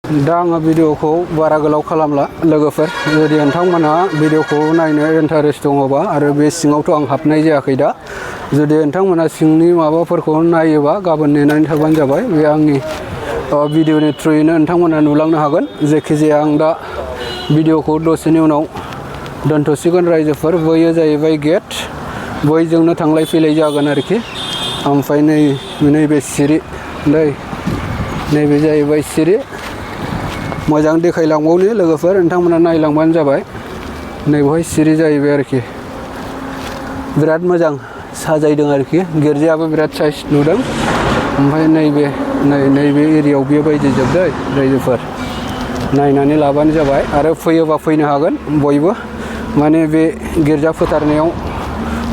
दा आङो भिडिअखौ बारा गोलाव खालामला लोगोफोर जुदि नोंथांमोनहा भिडिअखौ नायनो इन्टारेस्ट दङबा आरो बे सिङावथ' आं हाबनाय जायाखै दा जुदि नोंथांमोनहा सिंनि माबाफोरखौ नायोबा गाबोन नेनानै थाबानो जाबाय बे आंनि भिडिअनि थ्रुयैनो नोंथांमोनहा नुलांनो हागोन जायखिजाया आं दा भिडिअखौ दसेनि उनाव दोनथ'सिगोन रायजोफोर बैयो जाहैबाय गेट बैजोंनो थांलाय फैलाय जागोन आरोखि ओमफ्राय नैबे सिरि नैबे जाहैबाय सिरि मोजां देखायलांबावनि लोगोफोर नोंथांमोना नायलांबानो जाबाय नैबेहाय सिरि जाहैबाय आरोखि बिराद मोजां साजायदों आरोखि गिर्जायाबो बिराद साइज नुदों ओमफ्राय नैबे एरियायाव बेबायदि जोबदै रायजोफोर नायनानै लाबानो जाबाय आरो फैयोबा फैनो हागोन बयबो माने बे गिर्जा फोथारनायाव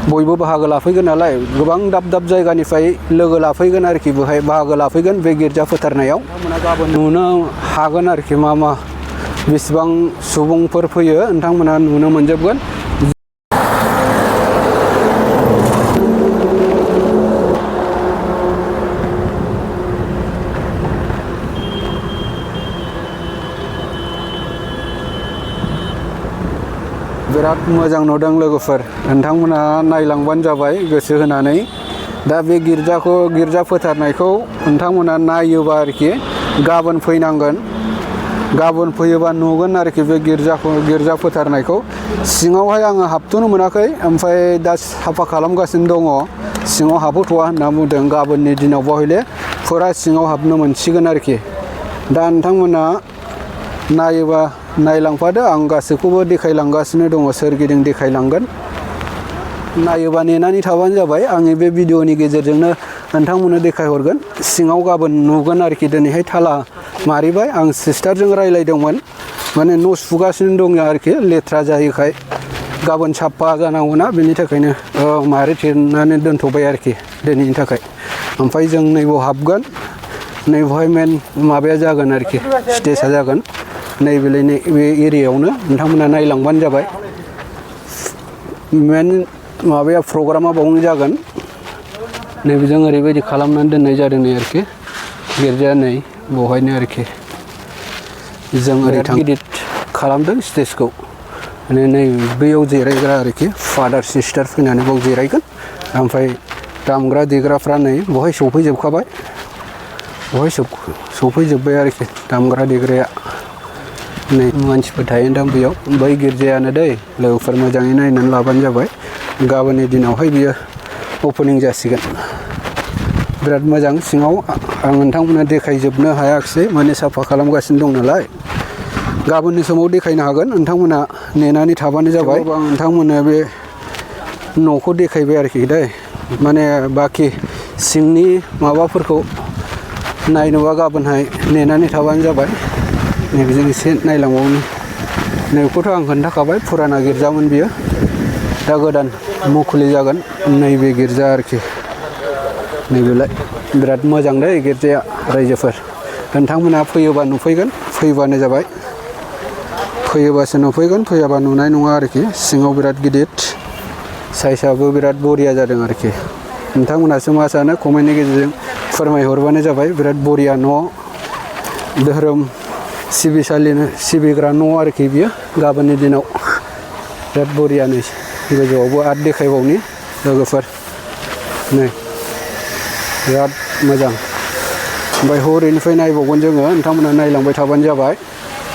बयबो बाहागो लाफैगोन नालाय गोबां दाब दाब जायगानिफ्राय लोगो लाफैगोन आरोखि बेहाय बाहागो लाफैगोन बे गिर्जा फोथारनायाव गाबोन नुनो हागोन आरोखि मा बेसेबां सुबुंफोर फैयो नोंथांमोना नुनो मोनजोबगोन बिराद मोजां नुदों लोगोफोर नोंथांमोना नायलांबानो जाबाय गोसो होनानै दा बे गिर्जा फोथारनायखौ नोंथांमोना नायोबा आरोखि गाबोन फैनांगोन गाबोन फैयोबा नुगोन आरोखि बे गिर्जा फोथारनायखौ सिङावहाय आङो हाबथ'नो मोनाखै ओमफ्राय दा साफा खालामगासिनो दङ सिङाव हाबहोथ'वा होनना बुंदों गाबोननि दिनाव हयले फुरा सिङाव हाबनो मोनसिगोन आरोखि दा नोंथांमोना नायोबा नायलांफादो आं गासैखौबो देखायलांगासिनो दङ सोरगिदिं देखायलांगोन नायोबा नेनानै थाबानो जाबाय आंनि बे भिडिअनि गेजेरजोंनो नोंथांमोननो देखायहरगोन सिङाव गाबोन नुगोन आरोखि दिनैहाय थाला मारिबाय आं सिस्टारजों रायलायदोंमोन माने न' सुगासिनो दङ आरोखि लेथ्रा जायोखाय गाबोन साफा जानांगौना बेनि थाखायनो मारिथेनानै दोनथ'बाय आरोखि दिनैनि थाखाय ओमफ्राय जों नैबाव हाबगोन नैबावहाय मेन माबाया जागोन आरोखि स्टेजआ जागोन नैबे एरियायावनो नोंथांमोना नायलांबानो जाबाय मेन माबाया प्रग्रामा बावनो जागोन नैबेजों ओरैबायदि खालामनानै दोननाय जादों नै आरोखि गिर्जाया नै बेवहायनो आरोखि जों ओरै गिदिर खालामदों स्टेजखौ माने नै बैयाव जिरायग्रा आरोखि फादार सिस्टार फैनानै बाव जिरायगोन ओमफ्राय दामग्रा देग्राफ्रा नै बेवहाय सफैजोबखाबाय बेवहाय सफैजोब्बाय आरोखि दामग्रा देग्राया नै मानसिफोर थायोदां बेयाव बै गिर्जायानो दै लोगोफोर मोजाङै नायनानै लाबानो जाबाय गाबोननि दिनावहाय बियो अपेनिं जासिगोन बिराद मोजां सिङाव आं नोंथांमोननो देखायजोबनो हायाखिसै माने साफा खालामगासिनो दं नालाय गाबोननि समाव देखायनो हागोन नोंथांमोना नेनानै थाबानो जाबाय आं नोंथांमोननो बे न'खौ देखायबाय आरोखि दै माने बाखि सिंनि माबाफोरखौ नायनोबा गाबोनहाय नेनानै थाबानो जाबाय नैबेजों एसे नायलांबावनि नैबेखौथ' आं खोन्थाखाबाय फुराना गिर्जामोन बियो दा गोदान मुखुलि जागोन नैबे गिर्जा आरोखि नैबेलाय बिराद मोजां दै गिर्जाया रायजोफोर नोंथांमोना फैयोबा नुफैगोन फैबानो जाबाय फैयोबासो नुफैगोन फैयाबा नुनाय नङा आरोखि सिङाव बिराद गिदिर साइजआबो बिराद बरिया जादों आरोखि नोंथांमोनासो मा सानो कमेन्टनि गेजेरजों फोरमायहरबानो जाबाय बिराद बरिया न' धोरोम सिबिग्रा न' आरोखि बियो गाबोननि दिनाव बिराद बरिया नै गोजौआवबो आर्ट देखायबावनि लोगोफोर नै बिराद मोजां ओमफ्राय हरैनिफ्राय नायबावगोन जोङो नोंथांमोना नायलांबाय थाबानो जाबाय